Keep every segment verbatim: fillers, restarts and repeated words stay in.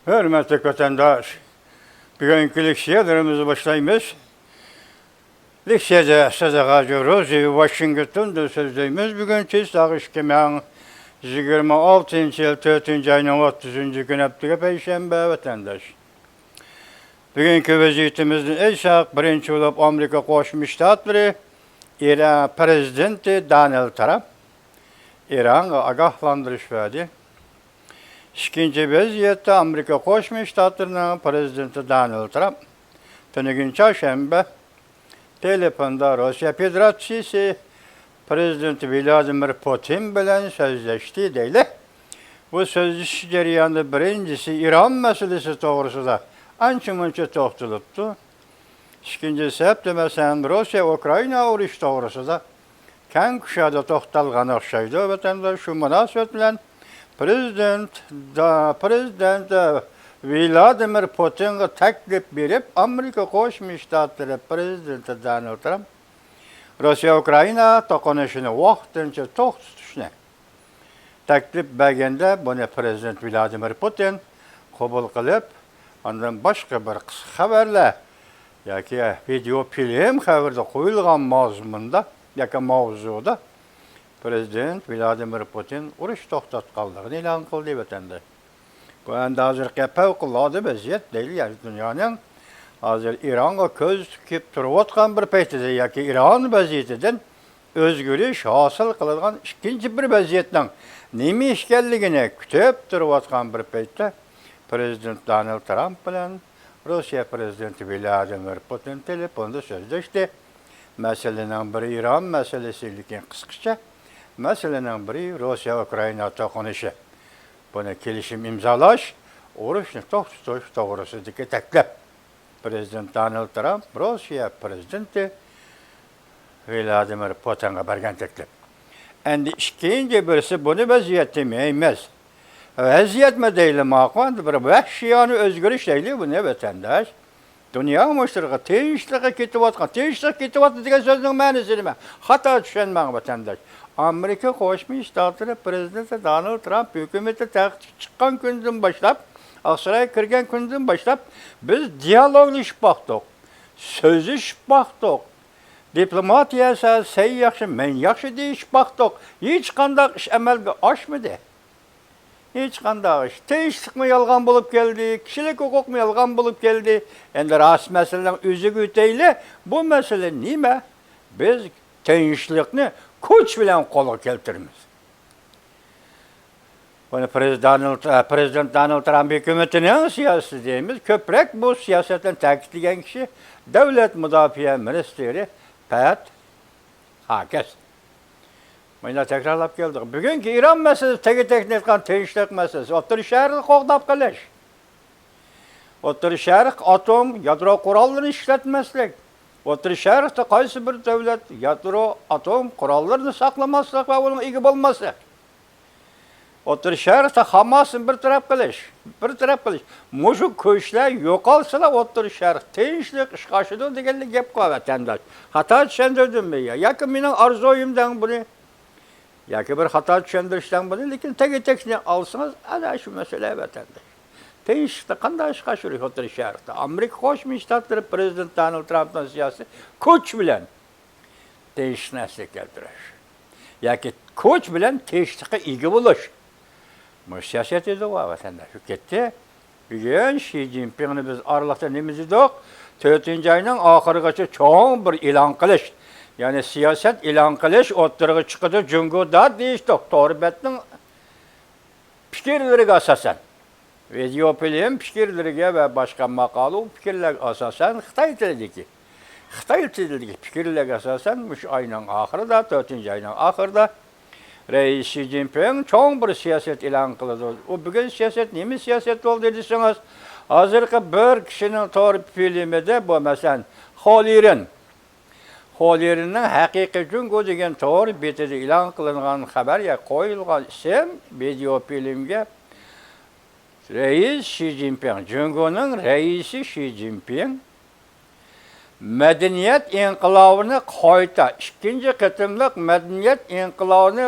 ھۆرمەتلىك ۋەتەنداش، بۈگۈنكى لېكسىيەلىرىمىزنى باشلايمىز. لېكسىيەدە سادىقە ھاجى روزى ۋاشىنگتوندىن سۆزلەيمىز. بۈگۈن چىسلاغ ئىككى مىڭ يىگىرمە ئالتىنچى يىل تۆتىنچى ئاينىڭ ئوتتۇزىنچى كۈنى، ھەپتىگە پەيشەنبە، ۋەتەنداش. بۈگۈنكى ۋەزىيىتىمىزنى ئېيتساق، بىرىنچى بولۇپ ئامېرىكا قوشما شتاتلىرى ئىران پرېزىدېنتى دونالد ترامپ ئىرانغا ئاگاھلاندۇرۇش بەردى. ئىككىنچى ۋەزىيەتتە ئامېرىكا قوشما شتاتلىرىنىڭ پرېزىدېنتى دونالد ترامپ تۈنۈگۈن چارشەنبە تېلېفوندا روسىيە فېدېراتسىيىسى پرېزىدېنتى ۋلادىمىر پۇتىن بىلەن سۆزلەشتى دەيلى. بۇ سۆزلىشىش جەريانىدا بىرىنچىسى ئىران مەسىلىسى توغرىسىدا ئانچە-مۇنچە توختىلىپتۇ. ئىككىنچىسى، دېمەسەم، روسىيە ئۇكرائىنا ئۇرۇشى توغرىسىدا كەڭ كۇشادە توختالغان ئوخشايدۇ. ۋەتەنداش، شۇ مۇناسىۋەت بىلەن پرېزىدېنت، دا-، پرېزىدېنت ۋلادىمىر پۇتىنغا تەكلىپ بېرىپ، ئامېرىكا قوشما شتاتلىرى پرېزىدېنتى دونالد ترامپ روسىيە ئۇكرائىنا توقۇنۇشىنى ۋاقتىنچە توختىتىشنى تەكلىپ بەرگەندە، بۇنى پرېزىدېنت ۋلادىمىر پۇتىن قوبۇل قىلىپ، ئاندىن باشقا بىر قىسقا خەۋەرلەر ياكى ۋىدېئو فىلىم خەۋىرىدە قويۇلغان مازمۇندا ياكى ماۋزۇدا پرېزىدېنت ۋلادىمىر پۇتىن ئۇرۇش توختاتقانلىقىنى ئېلان قىلدى، ۋەتەنداش. بۇ ئەمدى ھازىرقى پەۋقۇلئاددە ۋەزىيەت دەيلى، يەنى دۇنيانىڭ ھازىر ئىرانغا كۆز تىكىپ تۇرۇۋاتقان بىر پەيتىدە ياكى ئىران ۋەزىيىتىدىن ئۆزگىرىش ھاسىل قىلىدىغان ئىككىنچى بىر ۋەزىيەتنىڭ نېمە ئىكەنلىكىنى كۈتۈپ تۇرۇۋاتقان بىر پەيتتە، پرېزىدېنت دونالد ترامپ بىلەن روسىيە پرېزىدېنتى ۋلادىمىر پۇتىن تېلېفوندا سۆزلەشتى. مەسىلىنىڭ بىرى ئىران مەسىلىسى، لېكىن قىسقىچە، مەسىلىنىڭ بىرى روسىيە ئۇكرائىنا توقۇنۇشى. بۇنى كېلىشىم ئىمزالاش، ئۇرۇشنى توختىتىش توغرىسىدىكى تەكلىپ. پرېزىدېنت دونالد ترامپ روسىيە پرېزىدېنتى ۋلادىمىر پۇتىنغا بەرگەن تەكلىپ. ئەمدى ئىككىنچى بىرسى، بۇنى ۋەزىيەت دېمەيمىز. ۋەزىيەتمۇ دەيلى ماقۇل، بىر ۋەھشىيانە ئۆزگىرىش دەيلى بۇنى، ۋەتەنداش. دۇنيا مۇشۇلارغا تىنچلىقى كېتىۋاتقان، تىنچلىق كېتىۋاتىدۇ دېگەن سۆزنىڭ مەنىسى نېمە؟ خاتا چۈشەنمەڭ، ۋەتەنداش. ئامېرىكا قوشما شتاتلىرى پرېزىدېنتى دونالد ترامپ ھۆكۈمىتى تەختكە چىققان كۈندىن باشلاپ، ئاقسارايغا كىرگەن كۈندىن باشلاپ، بىز دىيالوگلىشىپ باقتۇق، سۆزلىشىپ باقتۇق. دىپلوماتىيە سەن ياخشى، مەن ياخشى دېيىشىپ باقتۇق. ھېچقانداق ئىش ئەمەلگە ئاشمىدى. ھېچقانداق ئىش. تىنچلىقمۇ يالغان بولۇپ كەلدى، كىشىلىك ھوقۇقمۇ يالغان بولۇپ كەلدى. ئەمدى راست مەسىلىنىڭ ئۆزىگە ئۆتەيلى. بۇ مەسىلە نېمە؟ بىز تىنچلىقنى كۈچ بىلەن قولغا كەلتۈرىمىز. بۇنى پرېزىدېنت، پرېزىدېنت دونالد ترامپ ھۆكۈمىتىنىڭ سىياسىتى دەيمىز. كۆپرەك بۇ سىياسەتنى تەكىتلىگەن كىشى دۆلەت مۇداپىئە مىنىستىرى پەت ھاكەس. مانا تەكرارلاپ كەلدۇق. بۈگۈنكى ئىران مەسىلىسى، تېگى-تېگىنى ئېيتقان تىنچلىق مەسىلىسى، ئوتتۇرا شەرقنى قوغداپ قېلىش. ئوتتۇرا شەرق ئاتوم، يادرو قوراللىرىنى ئىشلەتمەسلىك. ئوتتۇرا شەرقتە قايسى بىر دۆلەت يادرو ئاتوم قوراللىرىنى ساقلىماسلىق ۋە ئۇنىڭغا ئىگە بولماسلىق. ئوتتۇرا شەرقتە خاماسنى بىر تەرەپ قىلىش، بىر تەرەپ قىلىش. مۇشۇ كۈچلەر يوقالسىلا، ئوتتۇرا شەرق تىنچلىق ئىشقا ئاشىدۇ دېگەنلا گەپ قىلغان، ۋەتەنداش. خاتا چۈشەندۈردۈممۇ يا؟ ياكى مېنىڭ ئارزۇيۇم دەڭ بۇنى. ياكى بىر خاتا چۈشەندۈرۈش دەڭ بۇنى، لېكىن تەگى تەكشىنى ئالسىڭىز، ئەنە شۇ مەسىلە، ۋەتەنداش. تىنچلىقتا قانداق ئىشقا ئاشۇرۇش ئوتتۇرا شەرقتە؟ ئامېرىكا قوشما شتاتلىرى پرېزىدېنت دونالد ترامپنىڭ سىياسىتى كۈچ بىلەن تىنچلىقنى ئەسلىگە كەلتۈرۈش ياكى كۈچ بىلەن تىنچلىققا ئىگە بولۇش. مۇشۇ سىياسەت ئىدى، ۋەتەنداش، كەتتى. بۈگۈن شى جىنپىڭنى بىز ئارىلىقتا نېمە دېدۇق؟ تۆتىنچى ئاينىڭ ئاخىرىغىچە چوڭ بىر ئېلان قىلىش، يەنى سىياسەت ئېلان قىلىش ئوتتۇرىغا چىقىدۇ جۇڭگودا دېيىشتۇق. تور بەتنىڭ پىكىرلىرىگە ئاساسەن، ۋىدېئو فىلىم پىكىرلىرىگە ۋە باشقا ماقالە پىكىرلەرگە ئاساسەن، خىتاي تىلىدىكى، خىتاي تىلىدىكى پىكىرلەرگە ئاساسەن، مۇشۇ ئاينىڭ ئاخىرىدا، تۆتىنچى ئاينىڭ ئاخىرىدا رەئىس شى جىنپىڭ چوڭ بىر سىياسەت ئېلان قىلىدۇ. ئۇ بۈگۈن سىياسەت نېمە سىياسەت بولدى دېسىڭىز، ھازىرقى بىر كىشىنىڭ تور فىلىمىدە بۇ، مەسىلەن، خولىرىن، خولىرىننىڭ ھەقىقىي جۇڭگو دېگەن تور بېتىدە ئېلان قىلىنغان خەۋەر يا قويۇلغان ئىسىم ۋىدېئو فىلىمگە رەئىس شى جىنپىڭ، جۇڭگونىڭ رەئىسى شى جىنپىڭ مەدەنىيەت ئىنقىلابىنى قايتا، ئىككىنچى قېتىملىق مەدەنىيەت ئىنقىلابىنى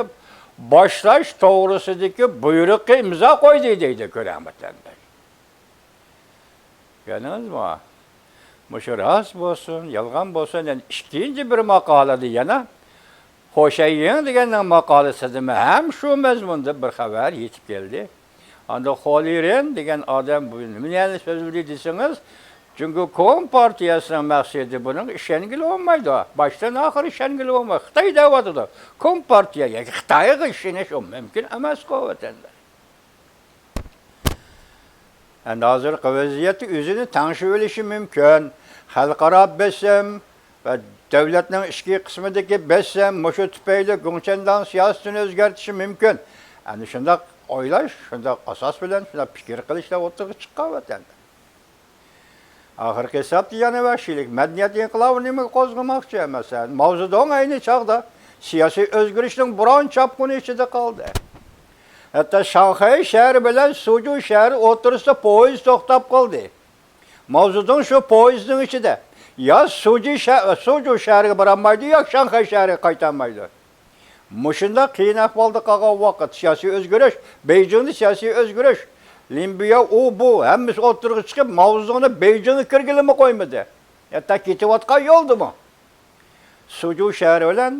باشلاش توغرىسىدىكى بۇيرۇققا ئىمزا قويدى دەيدۇ، كۆرەڭ، ۋەتەنداش. كۆرگەنىڭىزمۇ؟ مۇشۇ راست بولسۇن، يالغان بولسۇن، يەنە ئىككىنچى بىر ماقالىدە يەنە خوشەييىڭ دېگەننىڭ ماقالىسىدىمۇ ھەم شۇ مەزمۇندا بىر خەۋەر يېتىپ كەلدى. ئاندىن خولىرىن دېگەن ئادەم بۇ نېمىنى سۆزلىدى دېسىڭىز، جۇڭگو كومپارتىيەسىنىڭ مەقسىتى بۇنىڭغا ئىشەنگىلى بولمايدۇ. باشتىن ئاخىر ئىشەنگىلى بولمايدۇ. خىتاي دەۋاتىدۇ. كومپارتىيە ياكى خىتايغا ئىشىنىش ئۇ مۇمكىن ئەمەسقۇ، ۋەتەنداش. ئەمدى ھازىرقى ۋەزىيەتتە ئۆزىنى تەڭشىۋېلىشى مۇمكىن. خەلقئارا بېسىم ۋە دۆلەتنىڭ ئىچكى قىسمىدىكى بېسىم مۇشۇ تۈپەيلى گۇڭچەنداڭ سىياسىتىنى ئۆزگەرتىشى مۇمكىن. ئەنە شۇنداق ئويلاش، شۇنداق ئاساس بىلەن شۇنداق پىكىر قىلىشلار ئوتتۇرىغا چىققان ۋەتەندە. ئاخىرقى ھېسابتا يەنە ۋەھشىيلىك، مەدەنىيەت ئىنقىلابى نېمىگە قوزغىماقچى؟ مەسىلەن، ماۋزېدۇڭ ئەينى چاغدا سىياسىي ئۆزگىرىشنىڭ بوران چاپقۇنى ئىچىدە قالدى. ھەتتا شاڭخەي شەھىرى بىلەن سۇجۇ شەھىرى ئوتتۇرىسىدا پويىز توختاپ قالدى. ماۋزېدۇڭ شۇ پويىزنىڭ ئىچىدە يا سۇجى شە-، سۇجۇ شەھىرىگە بارالمايدۇ، يا شاڭخەي شەھىرىگە قايتالمايدۇ. مۇشۇنداق قىيىن ئەھۋالدا قالغان ۋاقىت، سىياسىي ئۆزگىرىش، بېيجىڭدا سىياسىي ئۆزگىرىش، لىن بىياۋ، ئۇ، بۇ، ھەممىسى ئوتتۇرىغا چىقىپ، ماۋزېدۇڭنى بېيجىڭغا كىرگىلىمۇ قويمىدى. ھەتتا كېتىۋاتقان يولدىمۇ سۇجۇ شەھىرى بىلەن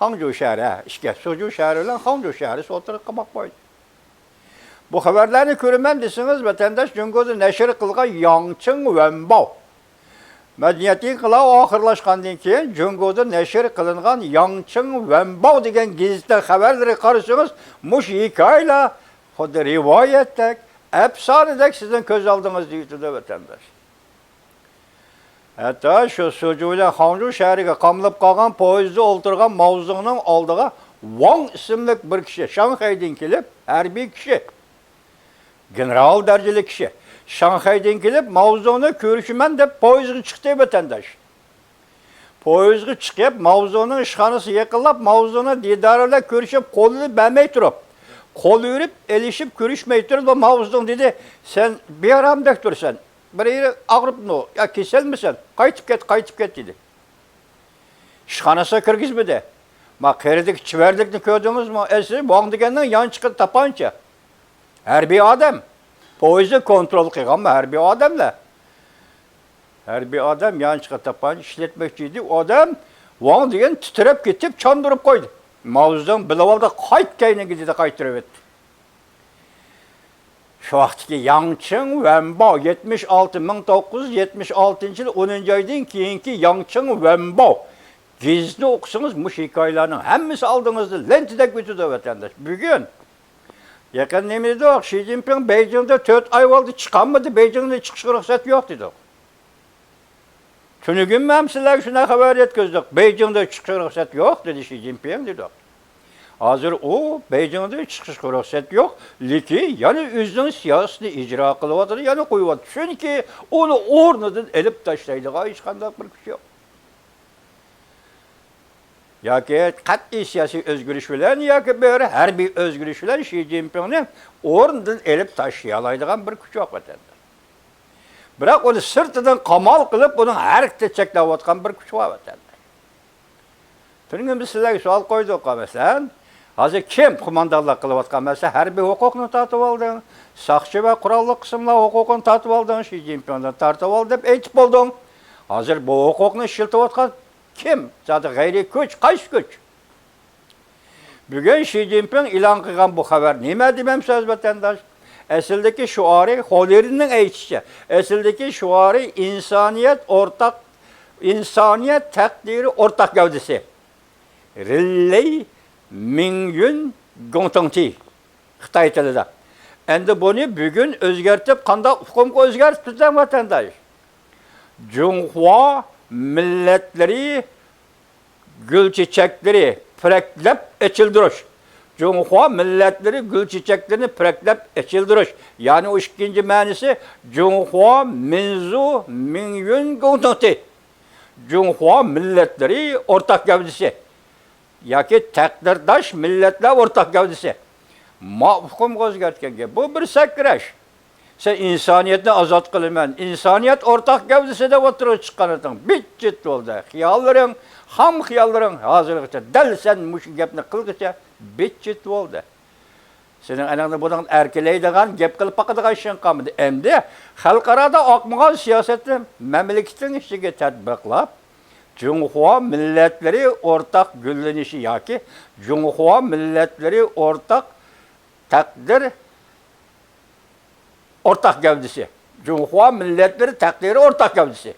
خاڭجۇ شەھىرى، ھە، ئىككى، سۇجۇ شەھىرى بىلەن خاڭجۇ شەھىرى ئوتتۇرىغا قاماپ قويدى. بۇ خەۋەرلەرنى كۆرىمەن دېسىڭىز، ۋەتەنداش، جۇڭگودا نەشر قىلغان ياڭچىڭ ۋەنباۋ. مەدەنىيەت ئىنقىلابى ئاخىرلاشقاندىن كېيىن، جۇڭگودا نەشر قىلىنغان ياڭچىڭ ۋەنباۋ دېگەن گېزىتنىڭ خەۋەرلىرىگە قارىسىڭىز، مۇشۇ ھېكايىلەر خۇددى رىۋايەتتەك، ئەپسانىدەك سىزنىڭ كۆز ئالدىڭىزدا يۈرىدۇ، ۋەتەنداش. ھەتتا شۇ سۇجۇ بىلەن خاڭجۇ شەھىرىگە قامىلىپ قالغان پويىزدا ئولتۇرغان ماۋزېدۇڭنىڭ ئالدىغا ۋاڭ ئىسىملىك بىر كىشى، شاڭخەيدىن كېلىپ، ھەربىي كىشى، گېنېرال دەرىجىلىك كىشى، شاڭخەيدىن كېلىپ، ماۋزېدۇڭنى كۆرۈشىمەن دەپ پويىزغا چىقتى، ۋەتەنداش. پويىزغا چىقىپ، ماۋزېدۇڭنىڭ ئىشخانىسىغا يېقىنلاپ، ماۋزېدۇڭنىڭ دىدارى بىلەن كۆرۈشۈپ، قولىنى بەرمەي تۇرۇپ، قول بېرىپ، ئېلىشىپ، كۆرۈشمەي تۇرۇپ، ماۋزېدۇڭ دېدى، سەن بىئارامدەك تۇرىسەن. بىر يېرىڭ ئاغرىپمۇ يا كېسەلمىسەن؟ قايتىپ كەت، قايتىپ كەت، دېدى. ئىشخانىسىغا كىرگۈزمىدى. ما قېرىدىكى چېۋەرلىكنى كۆردىڭىزمۇ؟ ئەسلى ۋاڭ دېگەننىڭ يانچۇقىدا تاپانچا. ھەربىي ئادەم. پويىزنى كونترول قىلغانمۇ ھەربىي ئادەملەر؟ ھەربىي ئادەم يانچۇقىدا تاپانچا ئىشلەتمەكچى ئىدى. ئۇ ئادەم ۋاڭ دېگەن تىترەپ كېتىپ چاندۇرۇپ قويدى. ماۋزېدۇڭ بىلىۋالدى، قايت كەينىڭگە دېدى، قايتۇرۇۋەتتى. شۇ ۋاقىتتىكى ياڭچىڭ ۋەنباۋ، يەتمىش ئالتە، مىڭ توققۇز يۈز يەتمىش ئالتىنچى يىل ئونىنچى ئايدىن كېيىنكى ياڭچىڭ ۋەنباۋ گېزىتىنى ئوقۇسىڭىز، مۇشۇ ھېكايىلەرنىڭ ھەممىسى ئالدىڭىزدا لېنتىدەك ئۆتىدۇ، ۋەتەنداش. بۈگۈن يېقىن نېمە دېدۇق؟ شى جىنپىڭ بېيجىڭدا تۆت ئاي بولدى، چىقالمىدى، بېيجىڭدىن چىقىشقا رۇخسەت يوق دېدۇق. تۈنۈگۈنمۇ ھەم سىلەرگە شۇنداق خەۋەر يەتكۈزدۇق. بېيجىڭدا چىقىشقا رۇخسەت يوق، دېدى شى جىنپىڭ، دېدۇق. ھازىر ئۇ بېيجىڭدا چىقىشقا رۇخسەت يوق، لېكىن يەنە ئۆزىنىڭ سىياسىتىنى ئىجرا قىلىۋاتىدۇ، يەنە قويۇۋاتىدۇ. چۈنكى ئۇنى ئورنىدىن ئېلىپ تاشلايدىغان ھېچقانداق بىر كۈچ يوق. ياكى قەتئىي سىياسىي ئۆزگىرىش بىلەن ياكى بىر ھەربىي ئۆزگىرىش بىلەن شى جىنپىڭنى ئورنىدىن ئېلىپ تاشلىيالايدىغان بىر كۈچ يوق ۋەتەندە. بىراق ئۇنى سىرتىدىن قامال قىلىپ، ئۇنىڭ ھەرىكىتىنى چەكلەۋاتقان بىر كۈچ بار ۋەتەندە. تۈنۈگۈن بىز سىلەرگە سوئال قويدۇق، مەسىلەن، ھازىر كىم قوماندانلىق قىلىۋاتقان؟ مەسىلەن، ھەربىي ھوقۇقنى تارتىۋالدىڭ، ساقچى ۋە قوراللىق قىسىملار ھوقۇقىنى تارتىۋالدىڭ، شى جىنپىڭدىن تارتىۋالدى دەپ ئېيتىپ بولدۇڭ. ھازىر بۇ ھوقۇقنى ئىشلىتىۋاتقان كىم؟ زادى غەيرىي كۈچ، قايسى كۈچ؟ بۈگۈن شى جىنپىڭ ئېلان قىلغان بۇ خەۋەر نېمە دېمەمسىز، ۋەتەنداش؟ ئەسلىدىكى شوئارى، خولېرىننىڭ ئېيتىشىچە، ئەسلىدىكى شوئارى ئىنسانىيەت ئورتاق، ئىنسانىيەت تەقدىرى ئورتاق گەۋدىسى. رېنلېي مىڭيۈن گوڭتىڭتى. خىتاي تىلىدا. ئەمدى بۇنى بۈگۈن ئۆزگەرتىپ، قانداق ئۇقۇمغا ئۆزگەرتىپ بىزنىڭ ۋەتەنداش؟ جۇڭخۇا مىللەتلىرى گۈل چېچەكلىرى پۈرەكلەپ ئېچىلدۇرۇش. جۇڭخۇا مىللەتلىرى گۈل چېچەكلىرىنى پۈرەكلەپ ئېچىلدۇرۇش. يەنى ئۇ ئىككىنچى مەنىسى جۇڭخۇا مىنزۇ مىڭيۈن گوڭتىڭتى. جۇڭخۇا مىللەتلىرى ئورتاق گەۋدىسى. ياكى تەقدىرداش مىللەتلەر ئورتاق گەۋدىسى. ما ئۇقۇمغا ئۆزگەرتكەن گەپ. بۇ بىر سەكرەش. سەن ئىنسانىيەتنى ئازاد قىلىمەن، ئىنسانىيەت ئورتاق گەۋدىسى دەپ ئوتتۇرىغا چىققانىدىڭ. بىت-چىت بولدى. خىياللىرىڭ، خام خىياللىرىڭ ھازىرغىچە، دەل سەن مۇشۇ گەپنى قىلغىچە بىت-چىت بولدى. سېنىڭ ئاناڭنى بۇنىڭ ئەركىلەيدىغان، گەپ قىلىپ باقىدىغان ئىشىڭ قالمىدى. ئەمدى خەلقئارادا ئاقمىغان سىياسەتنى مەملىكىتىڭ ئىچىگە تەتبىقلاپ، جۇڭخۇا مىللەتلىرى ئورتاق گۈللىنىشى ياكى جۇڭخۇا مىللەتلىرى ئورتاق تەقدىر ئورتاق گەۋدىسى. جۇڭخۇا مىللەتلىرى تەقدىرى ئورتاق گەۋدىسى.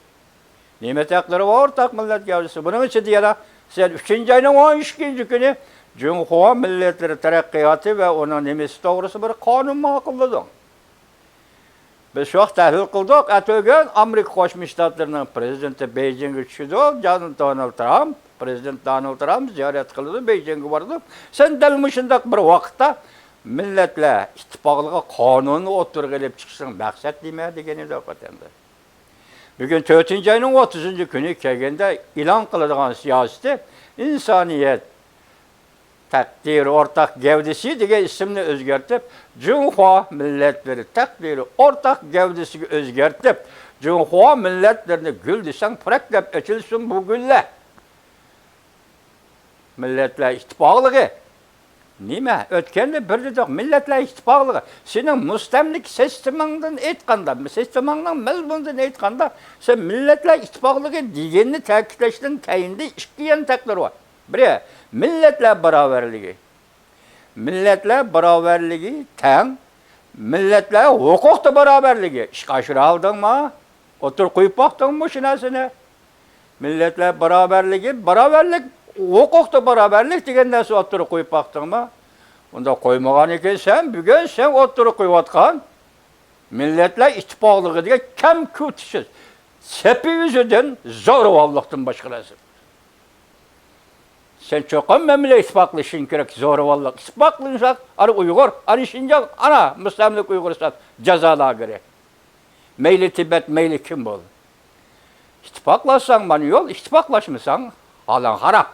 نېمە تەقدىرى بار ئورتاق مىللەت گەۋدىسى؟ بۇنىڭ ئىچىدە يەنە سەن ئۈچىنچى ئاينىڭ ئون ئىككىنچى كۈنى جۇڭخۇا مىللەتلىرى تەرەققىياتى ۋە ئۇنىڭ نېمىسى توغرىسىدا بىر قانۇن ماقۇللىدىڭ. بىز شۇ ۋاقىت تەھلىل قىلدۇق. ئەتىگۈن ئامېرىكا قوشما شتاتلىرىنىڭ پرېزىدېنتى بېيجىڭغا چۈشىدۇ. جان-، دونالد ترامپ، پرېزىدېنت دونالد ترامپ زىيارەت قىلىدۇ، بېيجىڭغا بارىدۇ. سەن دەل مۇشۇنداق بىر ۋاقىتتا مىللەتلەر ئىتتىپاقلىقى قانۇنىنى ئوتتۇرىغا ئېلىپ چىقىشنىڭ مەقسەت نېمە دېگىنى ئىدى ۋەتەندە. بۈگۈن تۆتىنچى ئاينىڭ ئوتتۇزىنچى كۈنى كەلگەندە ئېلان قىلىدىغان سىياسىتى ئىنسانىيەت تەقدىرى ئورتاق گەۋدىسى دېگەن ئىسىمنى ئۆزگەرتىپ، جۇڭخۇا مىللەتلىرى تەقدىرى ئورتاق گەۋدىسىگە ئۆزگەرتىپ، جۇڭخۇا مىللەتلىرىنى گۈل دېسەڭ پۇراكلاپ ئېچىلسۇن بۇ گۈللەر. مىللەتلەر ئىتتىپاقلىقى. نېمە؟ ئۆتكەندە بىر دېدۇق، مىللەتلەر ئىتتىپاقلىقى. سېنىڭ مۇستەملىكە سىستېماڭدىن ئېيتقاندا، سىستېماڭنىڭ مەزمۇنىدىن ئېيتقاندا، سەن مىللەتلەر ئىتتىپاقلىقى دېگەننى تەكىتلەشتىن كەينىدە ئىككى يان تەقدىر بار. بىرى، مىللەتلەر باراۋەرلىكى. مىللەتلەر باراۋەرلىكى تەڭ، مىللەتلەر ھوقۇقتا باراۋەرلىكى. ئىشقا ئاشۇرالدىڭما؟ ئوتتۇرىغا قويۇپ باقتىڭمۇ شۇ نەرسىنى؟ مىللەتلەر باراۋەرلىكى، باراۋەرلىك، ھوقۇقتا باراۋەرلىك دېگەن نەرسە ئوتتۇرىغا قويۇپ باقتىڭما؟ ئۇنداق قويمىغان ئىكەنسەن، بۈگۈن سەن ئوتتۇرىغا قويۇۋاتقان مىللەتلەر ئىتتىپاقلىقى دېگەن كەم كۈتۈشسىز، سېپى يۈزىدىن زورىۋاللىقتىن باشقا نەرسە. سەن چوقۇم مەن بىلەن ئىتتىپاقلىشىشىڭ كېرەك، زورىۋاللىق. ئىتتىپاقلىنساق، ئانا ئۇيغۇر، ئانا شىنجاڭ، ئانا مۇستەملىكە ئۇيغۇرىستان جازا لاگېرى. مەيلى تىبەت، مەيلى كىم بول. ئىتتىپاقلاشساڭ مانا يول، ئىتتىپاقلاشمىساڭ ھالىڭ خاراب.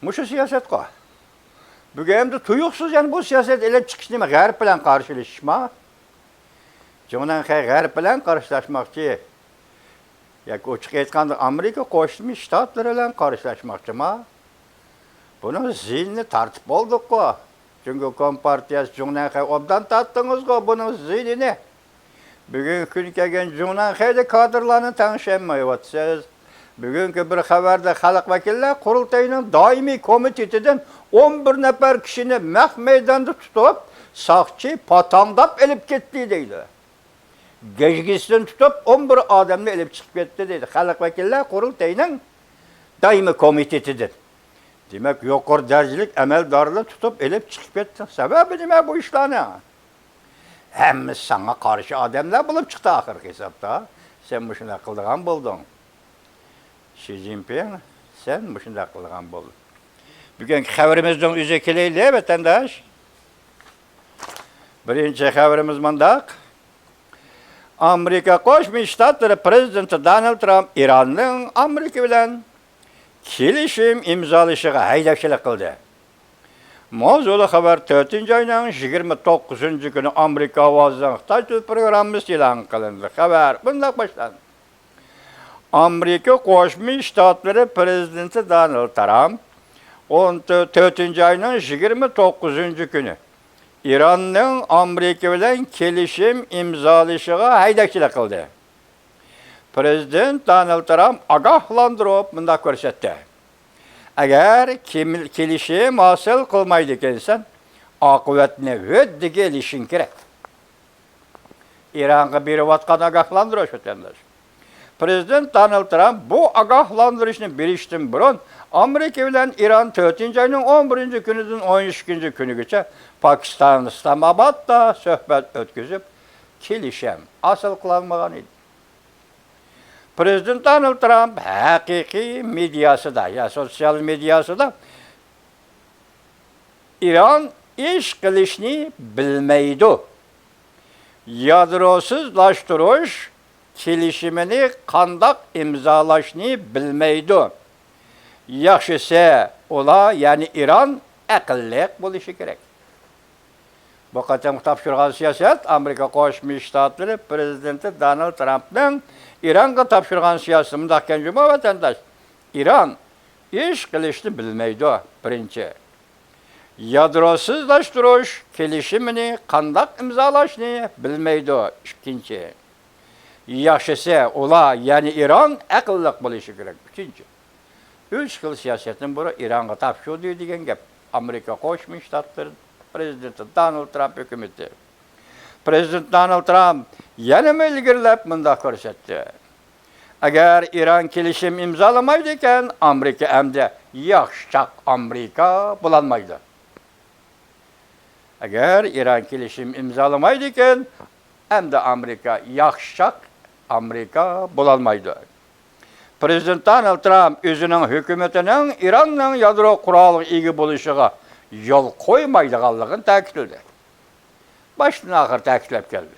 مۇشۇ سىياسەتقۇ. بۈگۈن ئەمدى تۇيۇقسىز يەنە بۇ سىياسەت ئېلىپ چىقىش نېمە؟ غەرب بىلەن قارشىلىشىشما؟ جۇڭنەنخەي غەرب بىلەن قارشىلاشماقچى. ياكى ئوچۇق ئېيتقاندا، ئامېرىكا قوشما شتاتلىرى بىلەن قارشىلاشماقچىما؟ بۇنىڭ زىيىنىنى تارتىپ بولدۇققۇ. جۇڭگو كومپارتىيەسى، جۇڭنەنخەي ئوبدان تارتتىڭىزغۇ بۇنىڭ زىيىنىنى. بۈگۈنكى كۈنى كەلگەن جۇڭنەنخەيدە كادىرلارنى تەڭشەلمەيۋاتىسىز. بۈگۈنكى بىر خەۋەردە خەلق ۋەكىللەر قۇرۇلتىيىنىڭ دائىمىي كومىتېتىدىن ئون بىر نەپەر كىشىنى نەق مەيداندا تۇتۇپ، ساقچى پاتاڭداپ ئېلىپ كەتتى دەيدۇ. گەجگىسىدىن تۇتۇپ، ئون بىر ئادەمنى ئېلىپ چىقىپ كەتتى دەيدۇ. خەلق ۋەكىللەر قۇرۇلتىيىنىڭ دائىمىي كومىتېتىدىن. دېمەك، يۇقىرى دەرىجىلىك ئەمەلدارنى تۇتۇپ ئېلىپ چىقىپ كەتتى. سەۋەبى نېمە بۇ ئىشلارنىڭ؟ ھەممىسى ساڭا قارشى ئادەملەر بولۇپ چىقتى ئاخىرقى ھېسابتا. سەن مۇشۇنداق قىلىدىغان بولدۇڭ. شى جىنپىڭ، سەن مۇشۇنداق قىلىدىغان بولدۇڭ. بۈگۈنكى خەۋىرىمىزنىڭ ئۆزىگە كېلەيلى، ۋەتەنداش. بىرىنچى خەۋىرىمىز مۇنداق. ئامېرىكا قوشما شتاتلىرى پرېزىدېنتى دونالد ترامپ ئىراننىڭ ئامېرىكا بىلەن كېلىشىم ئىمزالىشىغا ھەيدەكچىلىك قىلدى. ماۋزۇلۇق خەۋەر تۆتىنچى ئاينىڭ يىگىرمە توققۇزىنچى كۈنى ئامېرىكا ئاۋازىنىڭ خىتاي تىل پروگراممىسىدا ئېلان قىلىندى. خەۋەر مۇنداق باشلاندى. ئامېرىكا قوشما شتاتلىرى پرېزىدېنتى دونالد ترامپ ئون تۆتىنچى ئاينىڭ يىگىرمە توققۇزىنچى كۈنى ئىراننىڭ ئامېرىكا بىلەن كېلىشىم ئىمزالىشىغا ھەيدەكچىلىك قىلدى. پرېزىدېنت دونالد ترامپ ئاگاھلاندۇرۇپ مۇنداق كۆرسەتتى: ئەگەر كېمىل-، كېلىشىم ھاسىل قىلمايدىكەنسەن، ئاقىۋەتنى ھۆددىگە ئېلىشىڭ كېرەك. ئىرانغا بېرىۋاتقان ئاگاھلاندۇرۇش، ۋەتەنداش. پرېزىدېنت دونالد ترامپ بۇ ئاگاھلاندۇرۇشنى بېرىشتىن بۇرۇن، ئامېرىكا بىلەن ئىران تۆتىنچى ئاينىڭ ئون بىرىنچى كۈنىدىن ئون ئىككىنچى كۈنىگىچە پاكىستان ئىسلامئابادتا سۆھبەت ئۆتكۈزۈپ، كېلىشىم ھاسىل قىلالمىغان ئىدى. پرېزىدېنت دونالد ترامپ ھەقىقىي مېدىياسىدا، يا سوتسىيال مېدىياسىدا ئىران ئىش قىلىشنى بىلمەيدۇ. يادروسىزلاشتۇرۇش كېلىشىمىنى قانداق ئىمزالاشنى بىلمەيدۇ. ياخشىسى، ئۇلار، يەنى ئىران، ئەقىللىق بولۇشى كېرەك. بۇ قېتىمقى تاپشۇرغان سىياسەت، ئامېرىكا قوشما شتاتلىرى پرېزىدېنتى دونالد ترامپنىڭ ئىرانغا تاپشۇرغان سىياسىتى مۇنداق ئىكەن جۇمۇ، ۋەتەنداش. ئىران ئىش قىلىشنى بىلمەيدۇ، بىرىنچى. يادروسىزلاشتۇرۇش كېلىشىمىنى قانداق ئىمزالاشنى بىلمەيدۇ. ئىككىنچى، ياخشىسى ئۇلار، يەنى ئىران ئەقىللىق بولۇشى كېرەك. ئۈچىنچى، ئۈچ خىل سىياسەتتىن بۇرۇن ئىرانغا تاپشۇردى دېگەن گەپ. ئامېرىكا قوشما شتاتلىرى پرېزىدېنتى دونالد ترامپ ھۆكۈمىتى. پرېزىدېنت دونالد ترامپ يەنىمۇ ئىلگىرىلەپ مۇنداق كۆرسەتتى: ئەگەر ئىران كېلىشىم ئىمزالىمايدىكەن، ئامېرىكا ئەمدى ياخشىچاق ئامېرىكا بولالمايدۇ. ئەگەر ئىران كېلىشىم ئىمزالىمايدىكەن، ئەمدى ئامېرىكا ياخشىچاق ئامېرىكا بولالمايدۇ. پرېزىدېنت دونالد ترامپ ئۆزىنىڭ ھۆكۈمىتىنىڭ ئىراننىڭ يادرو قورالىغا ئىگە بولۇشىغا يول قويمايدىغانلىقىنى تەكىتلىدى. باشتىن ئاخىر تەكىتلەپ كەلدى.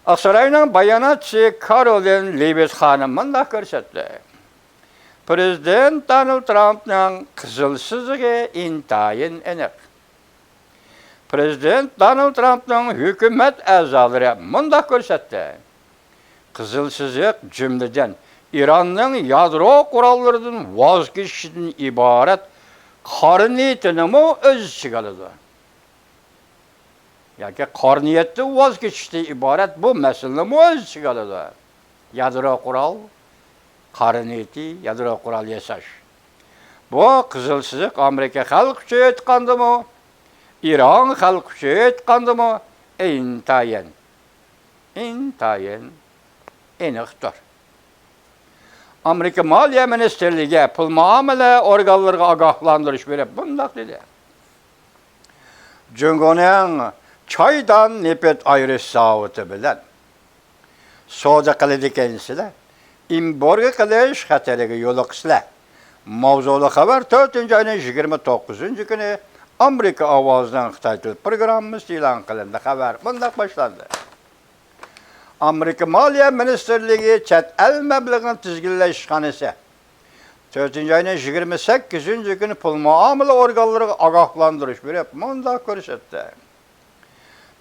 ئاقساراينىڭ باياناتچىسى كارولىن لېۋىت خانىم مۇنداق كۆرسەتتى: پرېزىدېنت دونالد ترامپنىڭ قىزىل سىزىقى ئىنتايىن ئېنىق. پرېزىدېنت دونالد ترامپنىڭ ھۆكۈمەت ئەزالىرى مۇنداق كۆرسەتتى: قىزىل سىزىق، جۈملىدىن، ئىراننىڭ يادرو قوراللىرىدىن ۋاز كېچىشىدىن ئىبارەت قارا نىيىتىنىمۇ ئۆز ئىچىگە ئالىدۇ. ياكى قارا نىيەتتىن ۋاز كېچىشتىن ئىبارەت بۇ مەسىلىنىمۇ ئۆز ئىچىگە ئالىدۇ. يادرو قورال، قارا نىيىتى، يادرو قورال ياساش. بۇ قىزىل سىزىق ئامېرىكا خەلقى ئۈچۈن ئېيتقاندىمۇ، ئىران خەلقى ئۈچۈن ئېيتقاندىمۇ، ئىنتايىن، ئىنتايىن ئېنىقتۇر. ئامېرىكا مالىيە مىنىستىرلىكى پۇل مۇئامىلە ئورگانلىرىغا ئاگاھلاندۇرۇش بېرىپ مۇنداق دېدى: جۇڭگونىڭ چايدان نېفىت ئايرىش زاۋۇتى بىلەن سودا قىلىدىكەنسىلەر، ئېمبارگو قىلىش خەتىرىگە يولۇقىسىلەر. ماۋزۇلۇق خەۋەر تۆتىنچى ئاينىڭ يىگىرمە توققۇزىنچى كۈنى ئامېرىكا ئاۋازىنىڭ خىتاي تىل پروگراممىسىدا ئېلان قىلىندى. خەۋەر مۇنداق باشلاندى: ئامېرىكا مالىيە مىنىستىرلىكى چەت ئەل مەبلىغىنى تىزگىنلەش ئىشخانىسى تۆتىنچى ئاينىڭ يىگىرمە سەككىزىنچى كۈنى پۇل مۇئامىلە ئورگانلىرىغا ئاگاھلاندۇرۇش بېرىپ مۇنداق كۆرسەتتى: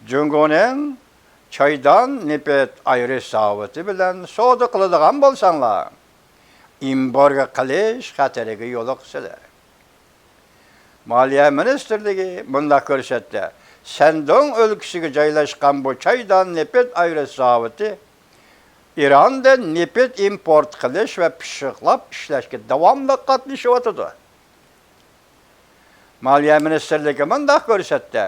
جۇڭگونىڭ چايدان نېفىت ئايرىش زاۋۇتى بىلەن سودا قىلىدىغان بولساڭلار، ئېمبارگو قىلىش خەتىرىگە يولۇقىسىلەر. مالىيە مىنىستىرلىكى مۇنداق كۆرسەتتى: شەندۇڭ ئۆلكىسىگە جايلاشقان بۇ چايدان نېفىت ئايرىش زاۋۇتى ئىراندىن نېفىت ئىمپورت قىلىش ۋە پىششىقلاپ ئىشلەشكە داۋاملىق قاتنىشىۋاتىدۇ. مالىيە مىنىستىرلىكى مۇنداق كۆرسەتتى: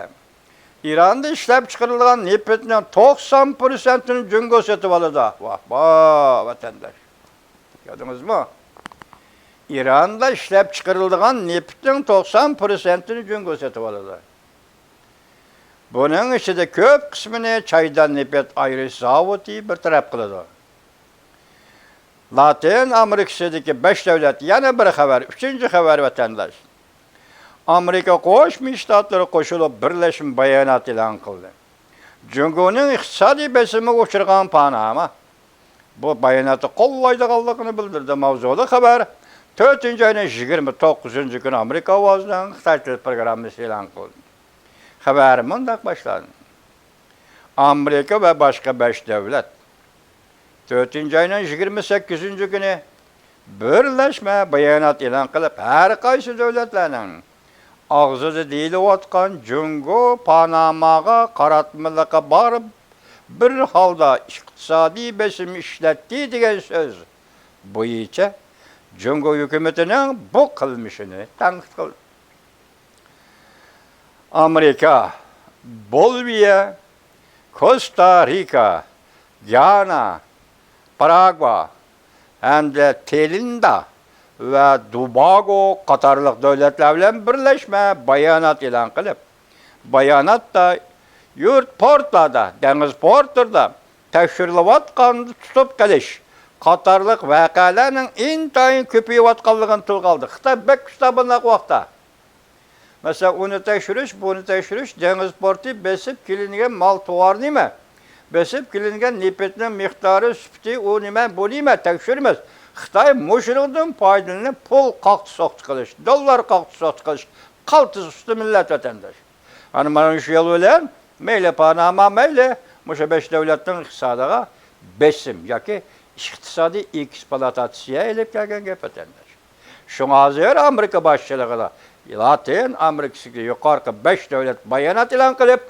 ئىراندا ئىشلەپچىقىرىلغان نېفىتنىڭ توقسان پىرسەنتىنى جۇڭگو سېتىۋالىدۇ. ۋاھ، ۋاھ، ۋەتەنداش. كۆردىڭىزمۇ؟ ئىراندا ئىشلەپچىقىرىلىدىغان نېفىتنىڭ توقسان پىرسەنتىنى جۇڭگو سېتىۋالىدۇ. بۇنىڭ ئىچىدە كۆپ قىسمىنى چايدان نېفىت ئايرىش زاۋۇتى بىر تەرەپ قىلىدۇ. لاتىن ئامېرىكىسىدىكى بەش دۆلەت، يەنە بىر خەۋەر، ئۈچىنچى خەۋەر، ۋەتەنداش. ئامېرىكا قوشما شتاتلىرى قوشۇلۇپ بىرلەشمە بايانات ئېلان قىلدى. جۇڭگونىڭ ئىقتىسادىي بېسىمىغا ئۇچرىغان پاناما بۇ باياناتنى قوللايدىغانلىقىنى بىلدۈردى. ماۋزۇلۇق خەۋەر تۆتىنچى ئاينىڭ يىگىرمە توققۇزىنچى كۈنى ئامېرىكا ئاۋازىنىڭ خىتاي تىل پروگراممىسى ئېلان قىلدى. خەۋەر مۇنداق باشلاندى: ئامېرىكا ۋە باشقا بەش دۆلەت تۆتىنچى ئاينىڭ يىگىرمە سەككىزىنچى كۈنى بىرلەشمە بايانات ئېلان قىلىپ، ھەر قايسى دۆلەتلەرنىڭ ئاغزىدا دېيىلىۋاتقان جۇڭگو پاناماغا قاراتمىلىقى بار بىر ھالدا ئىقتىسادىي بېسىم ئىشلەتتى دېگەن سۆز بويىچە جۇڭگو ھۆكۈمىتىنىڭ بۇ قىلمىشىنى تەنقىد قىلدى. ئامېرىكا، بولىۋىيە، كوستا رىكا، گانا، پاراگۋا ھەمدە تىلىندا ۋە دۇباگو قاتارلىق دۆلەتلەر بىلەن بىرلەشمە بايانات ئېلان قىلىپ، باياناتتا يۇرت پورتلاردا، دېڭىز پورتلىرىدا تەكشۈرۈلۈۋاتقان تۇتۇپ قېلىش قاتارلىق ۋەقەلەرنىڭ ئىنتايىن كۆپىيىۋاتقانلىقىنى تىلغا ئالدى. خىتاي بەك ئۇستا بۇنداق ۋاقىتتا. مەسىلەن، ئۇنى تەكشۈرۈش، بۇنى تەكشۈرۈش، دېڭىز پورتى، بېسىپ كېلىنگەن مال تۇۋارى نېمە؟ بېسىپ كېلىنگەن نېفىتنىڭ مىقدارى، سۈپىتى، ئۇ نېمە، بۇ نېمە؟ تەكشۈرىمىز. خىتاي مۇشۇنىڭدىن پايدىلىنىپ، پۇل قاقتى-سوقتى قىلىش، دوللار قاقتى-سوقتى قىلىش، قالتىس ئۇستا مىللەت، ۋەتەنداش. ئەنە مانا شۇ يول بىلەن مەيلى پاناما، مەيلى مۇشۇ بەش دۆلەتنىڭ ئىقتىسادىغا بېسىم ياكى ئىقتىسادىي ئېكسپلۇئاتاتسىيە ئېلىپ كەلگەن گەپ، ۋەتەنداش. شۇڭا ھازىر ئامېرىكا باشچىلىقىدا لاتىن ئامېرىكىسىدىكى يۇقىرىقى بەش دۆلەت بايانات ئېلان قىلىپ،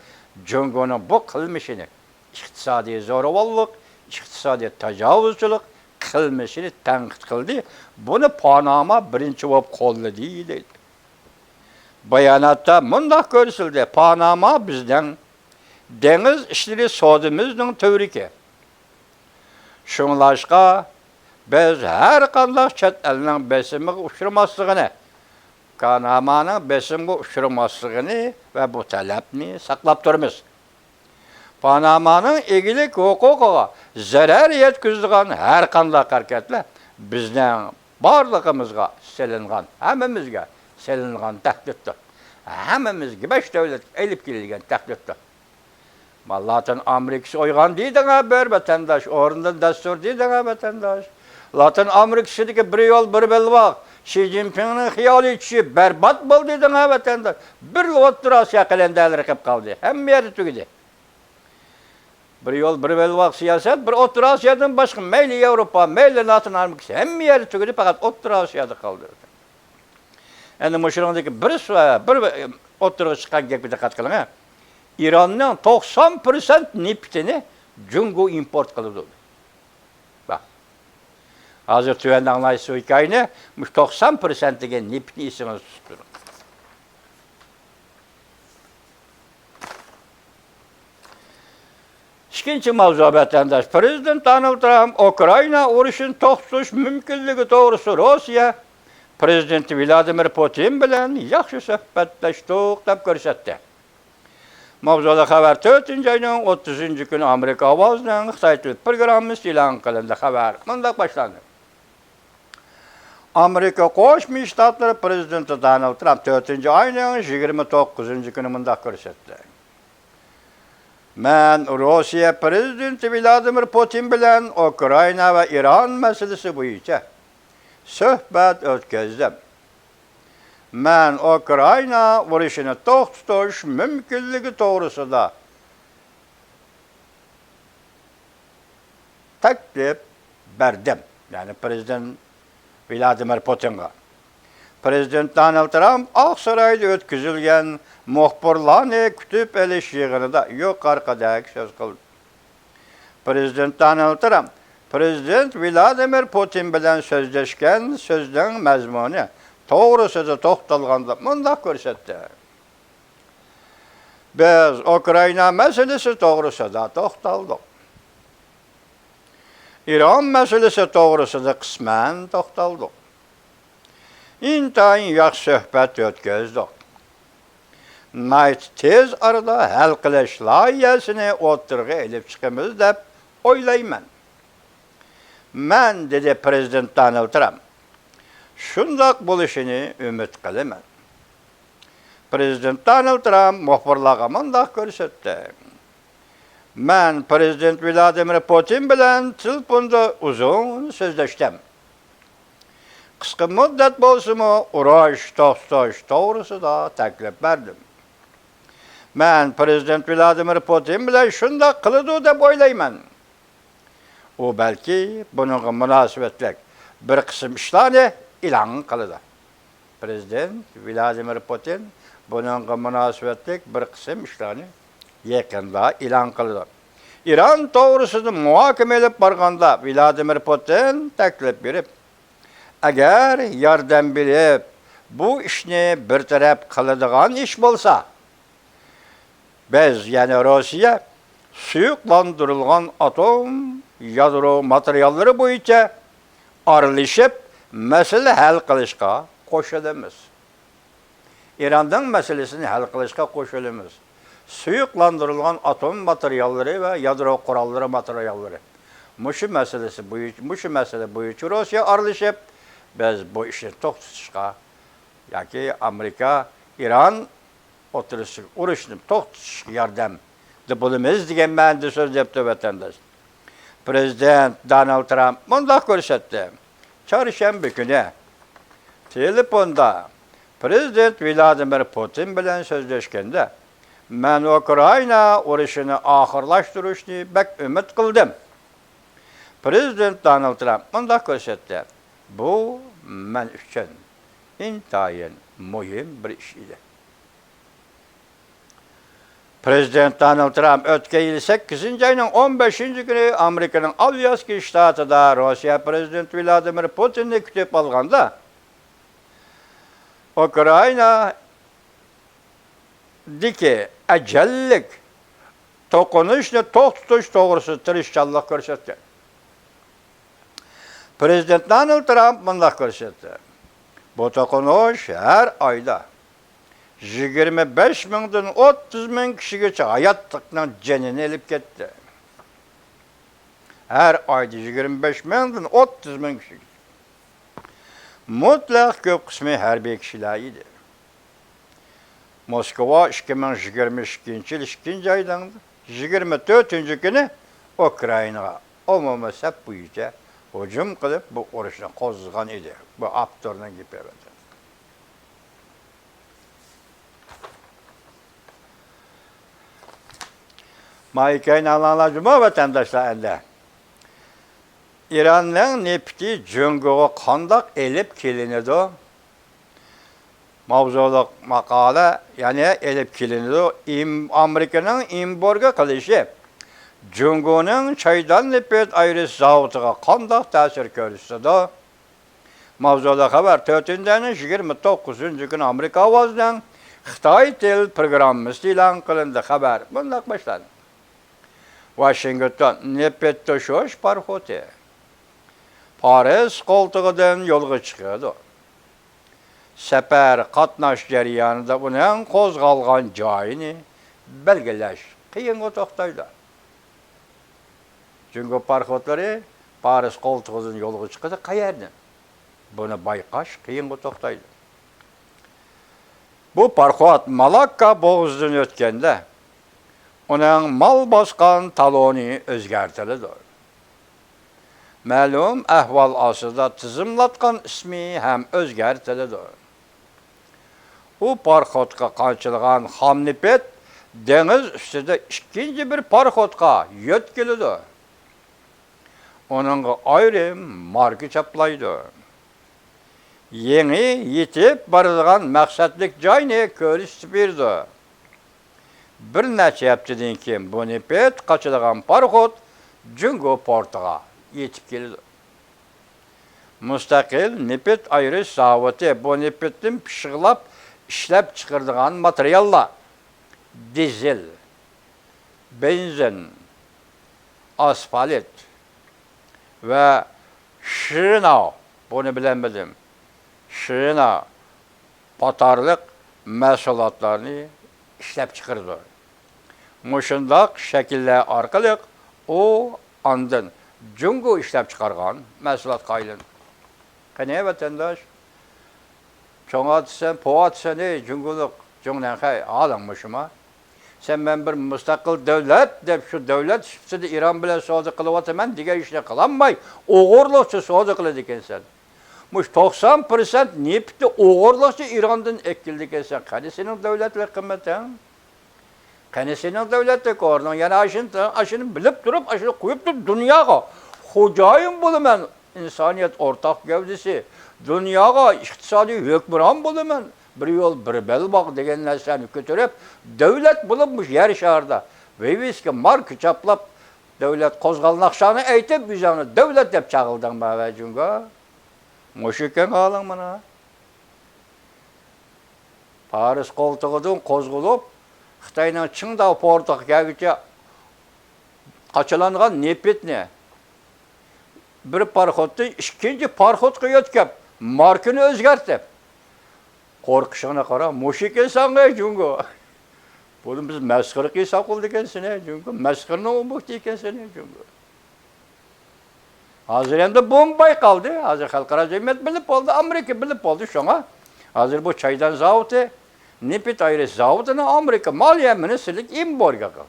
جۇڭگونىڭ بۇ قىلمىشىنى، ئىقتىسادىي زورىۋاللىق، ئىقتىسادىي تاجاۋۇزچىلىق قىلمىشىنى تەنقىد قىلدى. بۇنى پاناما بىرىنچى بولۇپ قوللىدى، دەيدۇ. باياناتتا مۇنداق كۆرسىتىلدى: پاناما بىزنىڭ دېڭىز ئىشلىرى سودىمىزنىڭ تۈۋرۈكى. شۇڭلاشقا، بىز ھەر قانداق چەت ئەلنىڭ بېسىمىغا ئۇچرىماسلىقىنى، پانامانىڭ بېسىمغا ئۇچرىماسلىقىنى ۋە بۇ تەلەپنى ساقلاپ تۇرىمىز. پانامانىڭ ئىگىلىك ھوقۇقىغا زەرەر يەتكۈزىدىغان ھەر قانداق ھەرىكەتلەر بىزنىڭ بارلىقىمىزغا سېلىنغان، ھەممىمىزگە سېلىنغان تەھدىتتۇر. ھەممىمىزگە، بەش دۆلەتكە ئېلىپ كېلىنگەن تەھدىتتۇر. ما لاتىن ئامېرىكىسى ئويغان دېدىڭە بىر ۋەتەنداش، ئورنىدىن دەستۇر دېدىڭە ۋەتەنداش. لاتىن ئامېرىكىسىدىكى بىر يول، بىر بەلباغ، شى جىنپىڭنىڭ خىيالىي چۈشى بەربات بولدى دېدىڭە ۋەتەنداش. بىر ئوتتۇرا ئاسىيا قەلەندەرلىرى قېلىپ قالدى. ھەممە يەردە تۈگىدى. بىر يول، بىر بەلباغ سىياسەت بىر ئوتتۇرا ئاسىيادىن باشقا، مەيلى ياۋروپا، مەيلى لاتىن ئامېرىكىسى، ھەممە يەردە تۈگىدى، پەقەت ئوتتۇرا ئاسىيادا قالدى. ئەنە مۇشۇنىڭدىكى بىر سۆ-، بىر ئوتتۇرىغا چىققان گەپكە دىققەت قىلىڭ. ئىراننىڭ توقسان پىرسەنت نېفىتىنى جۇڭگو ئىمپورت قىلىدۇ. باق. ھازىر تۆۋەندە ئاڭلايسىز بۇ ھېكايىنى، مۇشۇ توقسان پىرسەنت دېگەن نېفىتنى ئېسىڭىزدە تۇتۇپ تۇرۇڭ. ئىككىنچى ماۋزۇ، ۋەتەنداش. پىرېزىدېنت دونالد ترامپ ئۇكرائىنا ئۇرۇشىنى توختىتىش مۇمكىنلىكى توغرىسىدا روسىيە پىرېزىدېنتى ۋلادىمىر پۇتىن بىلەن ياخشى سۆھبەتلەشتۇق، دەپ كۆرسەتتى. ماۋزۇلۇق خەۋەر تۆتىنچى ئاينىڭ ئوتتۇزىنچى كۈنى ئامېرىكا ئاۋازىنىڭ خىتاي تىل پروگراممىسىدا ئېلان قىلىندى. خەۋەر مۇنداق باشلاندى. ئامېرىكا قوشما شتاتلىرى پىرېزىدېنتى دونالد ترامپ تۆتىنچى ئاينىڭ يىگىرمە توققۇزىنچى كۈنى مۇنداق كۆرسەتتى: مەن روسىيە پىرېزىدېنتى ۋلادىمىر پۇتىن بىلەن ئۇكرائىنا ۋە ئىران مەسىلىسى بويىچە سۆھبەت ئۆتكۈزدۈم. مەن ئۇكرائىنا ئۇرۇشىنى توختىتىش مۇمكىنلىكى توغرىسىدا تەكلىپ بەردىم، يەنى پىرېزىدېنت ۋلادىمىر پۇتىنغا. پىرېزىدېنت دونالد ترامپ ئاقسارايدا ئۆتكۈزۈلگەن مۇخبىرلارنى كۈتۈپ ئېلىش يىغىنىدا يۇقىرىقىدەك سۆز قىلدى. پىرېزىدېنت دونالد ترامپ پىرېزىدېنت ۋلادىمىر پۇتىن بىلەن سۆزلەشكەن سۆزنىڭ مەزمۇنى توغرىسىدا توختالغاندا مۇنداق كۆرسەتتى: بىز ئۇكرائىنا مەسىلىسى توغرىسىدا توختالدۇق. ئىران مەسىلىسى توغرىسىدا قىسمەن توختالدۇق. ئىنتايىن ياخشى سۆھبەت ئۆتكۈزدۇق. ناھايىتى تېز ئارىدا ھەل قىلىش لايىھەسىنى ئوتتۇرىغا ئېلىپ چىقىمىز دەپ ئويلايمەن. مەن، دېدى پىرېزىدېنت دونالد ترامپ، شۇنداق بولۇشىنى ئۈمىد قىلىمەن. پىرېزىدېنت دونالد ترامپ مۇخبىرلارغا مۇنداق كۆرسەتتى: مەن پىرېزىدېنت ۋلادىمىر پۇتىن بىلەن تېلېفوندا ئۇزۇن سۆزلەشتىم. قىسقا مۇددەت بولسىمۇ ئۇرۇش توختىتىش توغرىسىدا تەكلىپ بەردىم. مەن پىرېزىدېنت ۋلادىمىر پۇتىن بىلەن شۇنداق قىلىدۇ دەپ ئويلايمەن. ئۇ بەلكى بۇنىڭغا مۇناسىۋەتلىك بىر قىسىم ئىشلارنى ئېلان قىلىدۇ. پىرېزىدېنت ۋلادىمىر پۇتىن بۇنىڭغا مۇناسىۋەتلىك بىر قىسىم ئىشلارنى يېقىندا ئېلان قىلىدۇ. ئىران توغرىسىدا مۇھاكىمە ئېلىپ بارغاندا ۋلادىمىر پۇتىن تەكلىپ بېرىپ، ئەگەر ياردەم بېرىپ، بۇ ئىشنى بىر تەرەپ قىلىدىغان ئىش بولسا، بىز، يەنى روسىيە، سۇيۇقلاندۇرۇلغان ئاتوم يادرو ماتېرىياللىرى بويىچە ئارىلىشىپ، مەسىلە ھەل قىلىشقا قوشۇلىمىز. ئىراننىڭ مەسىلىسىنى ھەل قىلىشقا قوشۇلىمىز. سۇيۇقلاندۇرۇلغان ئاتوم ماتېرىياللىرى ۋە يادرو قوراللىرى ماتېرىياللىرى. مۇشۇ مەسىلىسى بويىچ-، مۇشۇ مەسىلە بويىچە روسىيە ئارىلىشىپ، بىز بۇ ئىشنى توختىتىشقا ياكى ئامېرىكا، ئىران ئوتتۇرىسىدىكى ئۇرۇشنى توختىتىشقا ياردەمدە بولىمىز دېگەن مەنىدە سۆزلەپتۇ، ۋەتەنداش. پىرېزىدېنت دونالد ترامپ مۇنداق كۆرسەتتى: چارشەنبە كۈنى تېلېفوندا پىرېزىدېنت ۋلادىمىر پۇتىن بىلەن سۆزلەشكەندە، مەن ئۇكرائىنا ئۇرۇشىنى ئاخىرلاشتۇرۇشنى بەك ئۈمىد قىلدىم. پىرېزىدېنت دونالد ترامپ مۇنداق كۆرسەتتى: بۇ مەن ئۈچۈن ئىنتايىن مۇھىم بىر ئىش ئىدى. پرېزىدېنت دونالد ترامپ ئۆتكەن يىل سەككىزىنچى ئاينىڭ ئون بەشىنچى كۈنى ئامېرىكىنىڭ ئالياسكا شتاتىدا روسىيە پرېزىدېنتى ۋلادىمىر پۇتىننى كۈتۈپ ئالغاندا، ئۇكرائىنادىكى ئەجەللىك توقۇنۇشنى توختىتىش توغرىسىدا تىرىشچانلىق كۆرسەتكەن. پرېزىدېنت دونالد ترامپ مۇنداق كۆرسەتتى: بۇ توقۇنۇش ھەر ئايدا يىگىرمە بەش مىڭدىن ئوتتۇز مىڭ كىشىگىچە ھاياتلىقنىڭ جېنىنى ئېلىپ كەتتى. ھەر ئايدا يىگىرمە بەش مىڭدىن ئوتتۇز مىڭ كىشىگىچە. مۇتلەق كۆپ قىسمى ھەربىي كىشىلەر ئىدى. موسكۋا ئىككى مىڭ يىگىرمە ئىككىنچى يىل ئىككىنچى ئاينىڭ يىگىرمە تۆتىنچى كۈنى ئۇكرائىنىغا ئومۇمىي سەپ بويىچە ھۇجۇم قىلىپ، بۇ ئۇرۇشنى قوزغىغان ئىدى. بۇ ئاپتورنىڭ گېپى. ما ھېكايىنى ئاڭلاڭلار جۇمۇ، ۋەتەنداشلار ئەندى. ئىراننىڭ نېفىتى جۇڭگوغا قانداق ئېلىپ كېلىنىدۇ؟ ماۋزۇلۇق ماقالە، يەنى ئېلىپ كېلىنىدۇ. ئىم-، ئامېرىكىنىڭ ئېمبارگو قىلىشى جۇڭگونىڭ چايدان نېفىت ئايرىش زاۋۇتىغا قانداق تەسىر كۆرسىتىدۇ؟ ماۋزۇلۇق خەۋەر تۆتىنچى ئاينىڭ يىگىرمە توققۇزىنچى كۈنى ئامېرىكا ئاۋازىنىڭ خىتاي تىل پروگراممىسىدا ئېلان قىلىندى. خەۋەر مۇنداق باشلاندى. ۋاشىنگتون، نېفىت توشۇش پاراخوتى پارس قولتۇقىدىن يولغا چىقىدۇ. سەپەر قاتناش جەريانىدا ئۇنىڭ قوزغالغان جايىنى بەلگىلەش قىيىنغا توختايدۇ. جۇڭگو پاراخوتلىرى پارس قولتۇقىدىن يولغا چىقىدۇ. قەيەردىن؟ بۇنى بايقاش قىيىنغا توختايدۇ. بۇ پاراخوت مالاككا بوغۇزىدىن ئۆتكەندە، ئۇنىڭ مال باسقان تالونى ئۆزگەرتىلىدۇ. مەلۇم ئەھۋال ئاستىدا تىزىملاتقان ئىسمى ھەم ئۆزگەرتىلىدۇ. ئۇ پاراخوتقا قاچىلىغان خام نېفىت دېڭىز ئۈستىدە ئىككىنچى بىر پاراخوتقا يۆتكىلىدۇ. ئۇنىڭغا ئايرىم ماركا چاپلايدۇ. يېڭى يېتىپ بارىدىغان مەقسەتلىك جاينى كۆرسىتىپ بېرىدۇ. بىر نەچچە ھەپتىدىن كېيىن بۇ نېفىت قاچىلىغان پاراخوت جۇڭگو پورتىغا يېتىپ كېلىدۇ. مۇستەقىل نېفىت ئايرىش زاۋۇتى بۇ نېفىتتىن پىششىقلاپ ئىشلەپ چىقىرىدىغان ماتېرىياللار، دىزېل، بېنزىن، ئاسفالت ۋە شىرناۋ، بۇنى بىلەلمىدىم، شىرناۋ قاتارلىق مەھسۇلاتلارنى ئىشلەپچىقىرىدۇ. مۇشۇنداق شەكىللەر ئارقىلىق ئۇ ئاندىن جۇڭگو ئىشلەپچىقارغان مەھسۇلاتقا ئايلىنىدۇ. قېنى، ۋەتەنداش، چوڭ ئاتىسەن، پو ئاتىسەن، ئەي جۇڭگولۇق جۇڭنەنخەي، ھالىڭ مۇشۇما؟ سەن مەن بىر مۇستەقىل دۆلەت دەپ، شۇ دۆلەت سۈپىتىدە ئىران بىلەن سودا قىلىۋاتىمەن دېگەن ئىشنى قىلالماي، ئوغرىلىقچە سودا قىلىدىكەنسەن. مۇشۇ توقسان پىرسەنت نېفىتنى ئوغرىلىقچە ئىراندىن ئەكېلىدىكەنسەن. قېنى سېنىڭ دۆلەتلىك قىممىتىڭ؟ قېنى سېنىڭ دۆلەتلىك ئورنۇڭ؟ يەنە ئاشۇنى، ئاشۇنى بىلىپ تۇرۇپ، ئاشۇنى قويۇپ تۇر دۇنياغا. خوجايىن بولىمەن، ئىنسانىيەت ئورتاق گەۋدىسى. دۇنياغا ئىقتىسادىي ھۆكۈمران بولىمەن. بىر يول، بىر بەلباغ دېگەن نەرسىلەرنى كۆتۈرۈپ، دۆلەت بولۇپ مۇشۇ يەر شارىدا ۋىۋىسكا ماركا چاپلاپ، دۆلەت قوزغالماقچىنى ئېيتىپ، ئۆزۈڭنى دۆلەت دەپ چاغلىدىڭ ماۋە جۇڭگو. مۇشۇ ئىكەن ھالىڭ مانا. پارس قولتۇقىدىن قوزغىلىپ، خىتاينىڭ چىڭداۋ پورتىغا كەلگۈچە قاچىلانغان نېفىتنى بىر پاراخوتتىن ئىككىنچى پاراخوتقا يۆتكەپ، ماركىنى ئۆزگەرتىپ، قورقۇشۇڭنى قارا، مۇشۇ ئىكەن ساڭا جۇڭگو. بۇنى بىز مەسخىرە قىلساق بولىدىكەن سېنى جۇڭگو، مەسخىرىنىڭ ئوبيېكتى ئىكەن سېنى جۇڭگو. ھازىر ئەمدى بۇمۇ بايقالدى. ھازىر خەلقئارا جەمئىيەت بىلىپ بولدى، ئامېرىكا بىلىپ بولدى. شۇڭا ھازىر بۇ چايدان زاۋۇتى، نېفىت ئايرىش زاۋۇتىنى ئامېرىكا مالىيە مىنىستىرلىكى ئېمبارگو قىلدى.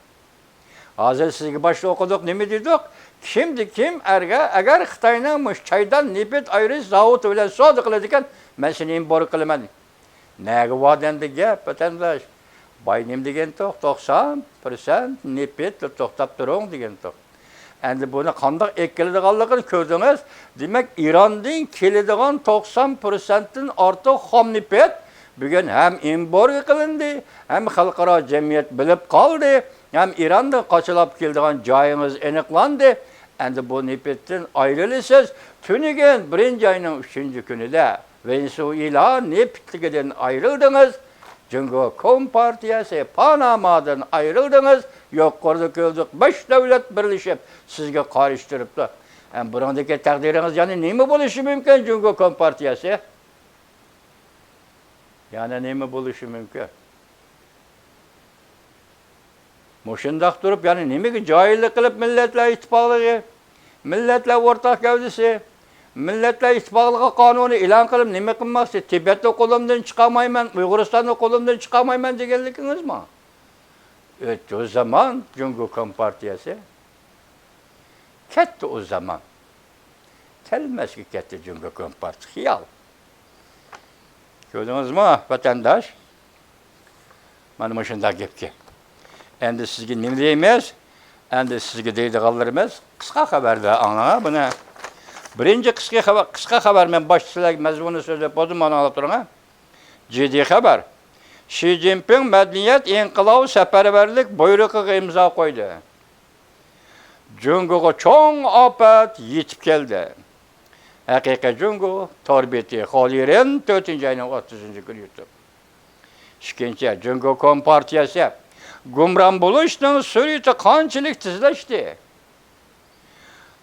ھازىر سىزگە باشتا ئوقۇدۇق، نېمە دېدۇق؟ كىمدە كىم ئەرگە، ئەگەر خىتاينىڭ مۇشۇ چايدان نېفىت ئايرىش زاۋۇتى بىلەن سودا قىلىدىكەن، مەن سېنى ئېمبارگو قىلىمەن. نەگە بارىدۇ ئەمدى گەپ، ۋەتەنداش؟ باينىم دېگەنتۇق، توقسان پىرسەنت نېفىت توختاپ تۇرۇڭ دېگەنتۇق. ئەمدى بۇنى قانداق ئېلىپ كېلىدىغانلىقىنى كۆردىڭىز. دېمەك، ئىراندىن كېلىدىغان توقسان پىرسەنتتىن ئارتۇق خام نېفىت بۈگۈن ھەم ئېمبارگو قىلىندى، ھەم خەلقئارا جەمئىيەت بىلىپ قالدى، ھەم ئىراندىن قاچىلاپ كېلىدىغان جايىڭىز ئېنىقلاندى. ئەمدى بۇ نېفىتتىن ئايرىلىسىز. تۈنۈگۈن بىرىنچى ئاينىڭ ئۈچىنچى كۈنىدە ۋېنېسۇئېلا نېفىتلىكىدىن ئايرىلدىڭىز. جۇڭگو كومپارتىيەسى پانامادىن ئايرىلدىڭىز. يۇقىرىدا كۆردۇق، بەش دۆلەت بىرلىشىپ سىزگە قارشى تۇرۇپتۇ. ھەم بۇنىڭدىكى تەقدىرىڭىز يەنە نېمە بولۇشى مۇمكىن، جۇڭگو كومپارتىيەسى؟ يەنە نېمە بولۇشى مۇمكىن؟ مۇشۇنداق تۇرۇپ، يەنە نېمىگە جاھىللىق قىلىپ، مىللەتلەر ئىتتىپاقلىقى، مىللەتلەر ئورتاق گەۋدىسى، مىللەتلەر ئىتتىپاقلىقى قانۇنى ئېلان قىلىپ، نېمە قىلماقچى؟ تىبەتنى قولۇمدىن چىقارمايمەن، ئۇيغۇرىستاننى قولۇمدىن چىقارمايمەن دېگەنلىكىڭىزمۇ؟ ئۆتتى ئۇ زامان، جۇڭگو كومپارتىيەسى. كەتتى ئۇ زامان. كەلمەسكە كەتتى جۇڭگو كومپارتىيە. خىيال. كۆردىڭىزمۇ، ۋەتەنداش؟ مانا مۇشۇنداق گەپكەن. ئەمدى سىزگە نېمە دەيمىز؟ ئەمدى سىزگە دەيدىغانلىرىمىز قىسقا خەۋەردە ئاڭلاڭا بۇنى. بىرىنچى قىسقا خەۋەر، قىسقا خەۋەر، مەن باشتا سىلەرگە مەزمۇنىنى سۆزلەپ بولدۇم، مانا ئاڭلاپ تۇرۇڭ. جىددىي خەۋەر. شى جىنپىڭ مەدەنىيەت ئىنقىلابى سەپەرۋەرلىك بۇيرۇقىغا ئىمزا قويدى. جۇڭگوغا چوڭ ئاپەت يېتىپ كەلدى. ھەقىقىي جۇڭگو تور بېتى، خولىرېن، تۆتىنچى ئاينىڭ ئوتتۇزىنچى كۈنى يۇتۇپ. ئىككىنچى، جۇڭگو كومپارتىيەسى گۇمران بولۇشنىڭ سۈرئىتى قانچىلىك تېزلەشتى؟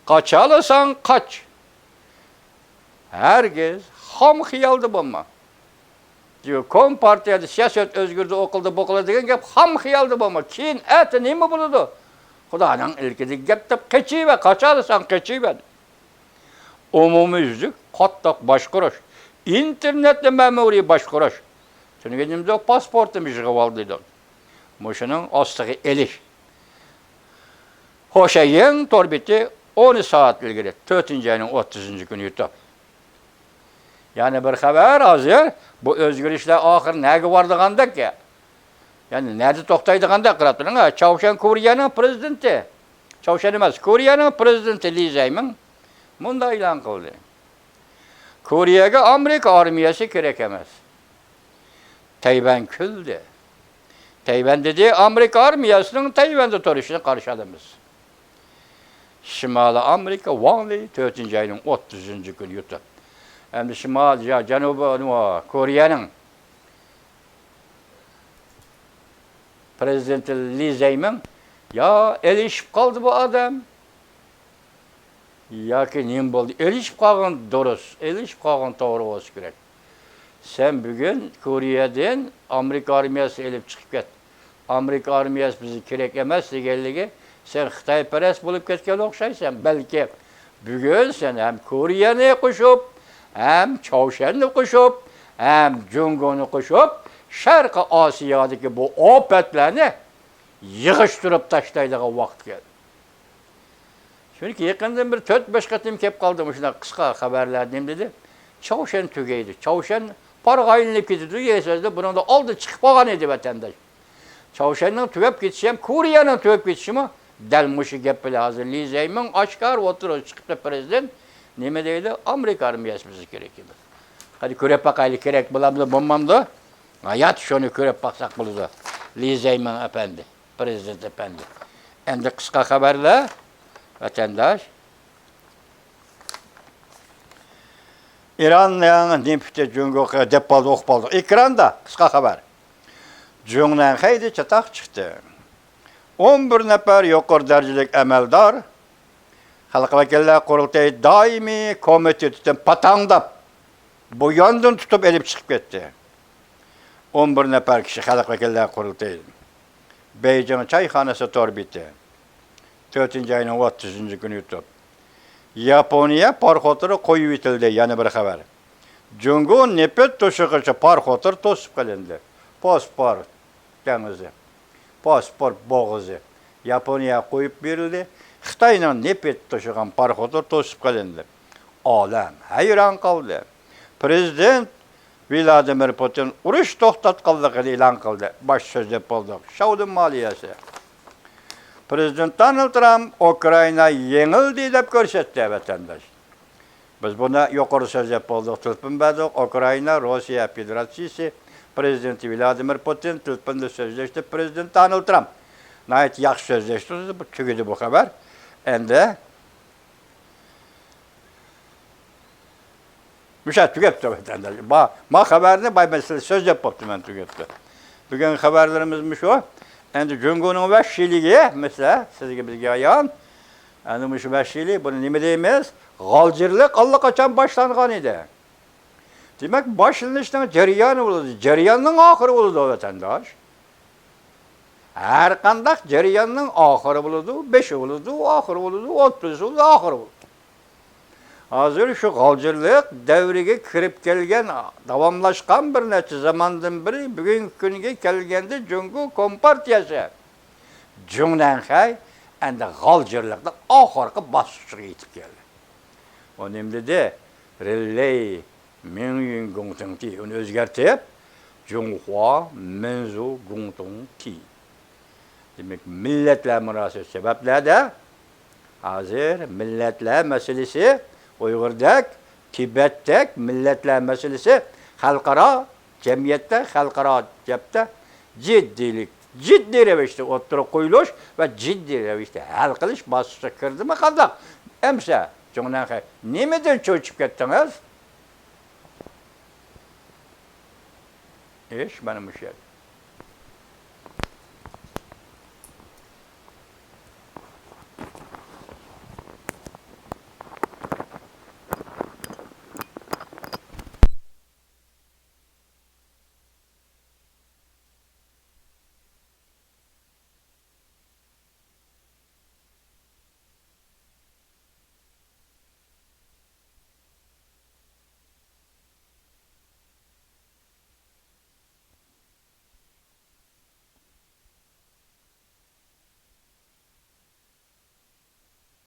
قاچالىساڭ قاچ. ھەرگىز خام خىيالدا بولما. كومپارتىيەدە سىياسەت ئۆزگىرىدۇ، ئۇ قىلدى، بۇ قىلدى دېگەن گەپ خام خىيالدا بولما. كېيىن ئەتە نېمە بولىدۇ؟ خۇدانىڭ ئىلكىدىكى گەپ دەپ قېچىۋەر، قاچالىساڭ قېچىۋەر. ئومۇميۈزلۈك قاتتىق باشقۇرۇش، ئىنتېرنېتنى مەمۇرىي باشقۇرۇش. تۈنۈگۈن نېمە دېدۇق؟ پاسپورتنى يىغىۋال دېدۇق. مۇشۇنىڭ ئاستىغا ئېلىش. خوشەييىڭ تور بېتى ئون سائەت ئىلگىرى، تۆتىنچى ئاينىڭ ئوتتۇزىنچى كۈنى يۇتۇپ. يەنە بىر خەۋەر ھازىر، بۇ ئۆزگىرىشلەر ئاخىرى نەگە بارىدىغاندەك؟ يەنى نەدە توختايدىغاندەك قاراپ تۇرۇڭ. چاۋشيەن كورېيەنىڭ پرېزىدېنتى، چاۋشيەن ئەمەس، كورېيەنىڭ پرېزىدېنتى لى زەيمىڭ مۇنداق ئېلان قىلدى. كورېيەگە ئامېرىكا ئارمىيەسى كېرەك ئەمەس. تەيۋەن كۈلدى. تەيۋەن دېدى، ئامېرىكا ئارمىيەسىنىڭ تەيۋەندە تۇرۇشىنى قارشى ئالىمىز. شىمالىي ئامېرىكا ۋاڭ لېي تۆتىنچى ئاينىڭ ئوتتۇزىنچى كۈنى يۇتۇپ. ئەمدى شىمال، يا جەنۇبىي كورېيەنىڭ پرېزىدېنتى لى زەيمىڭ، يا ئېلىشىپ قالدى بۇ ئادەم، ياكى نېمە بولدى؟ ئېلىشىپ قالغان دۇرۇس، ئېلىشىپ قالغان توغرا بولسا كېرەك. سەن بۈگۈن كورېيەدىن ئامېرىكا ئارمىيەسىنى ئېلىپ چىقىپ كەت. ئامېرىكا ئارمىيەسى بىزگە كېرەك ئەمەس دېگەنلىكى، سەن خىتايپەرەس بولۇپ كەتكەن ئوخشايسەن. بەلكى بۈگۈن سەن ھەم كورېيەنى قوشۇپ، ھەم چاۋشيەننى قوشۇپ، ھەم جۇڭگونى قوشۇپ، شەرقىي ئاسىيادىكى بۇ ئاپەتلەرنى يىغىشتۇرۇپ تاشلايدىغان ۋاقىت كەلدى. چۈنكى يېقىندىن بىر تۆت-بەش قېتىم كېلىپ قالدى مۇشۇنداق قىسقا خەۋەرلەر، نېمە دېدى؟ چاۋشيەن تۈگەيدۇ، چاۋشيەن پارغا ئايلىنىپ كېتىدۇ دېگەن سۆزنى بۇنىڭدا ئالدى چىقىپ قالغان ئىدى، ۋەتەنداش. چاۋشيەننىڭ تۈگەپ كېتىشى ھەم كورېيەنىڭ تۈگەپ كېتىشىمۇ دەل مۇشۇ گەپ بىلەن ھازىر لى زەيمىڭ ئاشكارا ئوتتۇرىغا چىقىپتۇ، پرېزىدېنت نېمە دەيدۇ؟ ئامېرىكا ئارمىيەسى بىزگە كېرەك ئەمەس. قېنى كۆرۈپ باقايلى، كېرەك بولامدۇ، بولمامدۇ؟ ھايات شۇنى كۆرۈپ باقساق بولىدۇ، لى زەيمىڭ ئەپەندى. پرېزىدېنت ئەپەندى. ئەمدى قىسقا خەۋەرلەر، ۋەتەنداش. ئىراننىڭ نېفىتى جۇڭگوغا دەپ قالدى، ئوقۇپ قالدۇق. ئېكراندا قىسقا خەۋەر. جۇڭنەنخەيدە چاتاق چىقتى. ئون بىر نەپەر يۇقىرى دەرىجىلىك ئەمەلدار خەلق ۋەكىللەر قۇرۇلتىيى دائىمىي كومىتېتىدىن پاتاڭداپ، بۇياندىن تۇتۇپ ئېلىپ چىقىپ كەتتى. ئون بىر نەپەر كىشى خەلق ۋەكىللەر قۇرۇلتىيى. بېيجىڭ چايخانىسى تور بېتى. تۆتىنچى ئاينىڭ ئوتتۇزىنچى كۈنى يۇتۇپ. ياپونىيە پاراخوتلىرى قويۇۋېتىلدى، يەنە بىر خەۋەر. جۇڭگو نېفىت توشۇغۇچى پاراخوتلىرى توسۇپ قېلىندى. بوسپور دېڭىزى، بوسپور بوغۇزى ياپونىيەگە قويۇپ بېرىلدى. خىتاينىڭ نېفىت توشۇغان پاراخوتلىرى توسۇپ قېلىندى. ئالەم ھەيران قالدى. پرېزىدېنت ۋلادىمىر پۇتىن ئۇرۇش توختاتقانلىقىنى ئېلان قىلدى. باش سۆزلەپ بولدۇق. شاۋدۇن مالىيەسى. پرېزىدېنت دونالد ترامپ ئۇكرائىنا يېڭىلدى دەپ كۆرسەتتى، ۋەتەنداش. بىز بۇنى يۇقىرىدا سۆزلەپ بولدۇق، تېلېفون بەردۇق. ئۇكرائىنا روسىيە فېدېراتسىيىسى پرېزىدېنتى ۋلادىمىر پۇتىن تېلېفوندا سۆزلەشتى، پرېزىدېنت دونالد ترامپ. ناھايىتى ياخشى سۆزلەشتى، بۇ تۈگىدى بۇ خەۋەر. ئەمدى مۇشۇ تۈگەپتۇ، ۋەتەنداش. ما، ما خەۋەرنى باي مەسىلە سۆزلەپ بوپتۇ، مەن تۈگەپتۇ. بۈگۈن خەۋەرلىرىمىز مۇشۇ. ئەمدى جۇڭگونىڭ ۋەھشىيلىكى، مەسىلە، سىزگە، بىزگە ئايان. ئەمدى مۇشۇ ۋەھشىيلىك، بۇنى نېمە دەيمىز؟ غالجىرلىق ئاللىقاچان باشلانغان ئىدى. دېمەك، باشلىنىشنىڭ جەريانى بولىدۇ، جەرياننىڭ ئاخىرى بولىدۇ، ۋەتەنداش. ھەر قانداق جەرياننىڭ ئاخىرى بولىدۇ، بېشى بولىدۇ، ئاخىرى بولىدۇ، ئوتتۇرىسى بولىدۇ، ئاخىرى بولىدۇ. ھازىر شۇ غالجىرلىق دەۋرىگە كىرىپ كەلگەن، داۋاملاشقان بىر نەچچە زاماندىن بېرى بۈگۈنكى كۈنگە كەلگەندە جۇڭگو كومپارتىيەسى، جۇڭنەنخەي، ئەمدى غالجىرلىقنىڭ ئاخىرقى باسقۇچىغا يېتىپ كەلدى. ئۇ نېمە دېدى؟ رېنلېي مىڭيۈن گۇڭتىڭتى، ئۇنى ئۆزگەرتىپ، جۇڭخۇا مىنزۇ گۇڭتۇڭتى. دېمەك، مىللەتلەر مۇناسىۋەت سەۋەبلەردە ھازىر مىللەتلەر مەسىلىسى، ئۇيغۇردەك، تىبەتتەك مىللەتلەر مەسىلىسى خەلقئارا جەمئىيەتتە، خەلقئارا گەپتە جىددىيلىك، جىددىي رەۋىشتە ئوتتۇرىغا قويۇلۇش ۋە جىددىي رەۋىشتە ھەل قىلىش باسقۇچىغا كىردىمۇ قانداق؟ ئەمسە، جۇڭنەنخەي، نېمىدىن چۆچۈپ كەتتىڭىز؟ ئىش مانا مۇشۇ يەردە.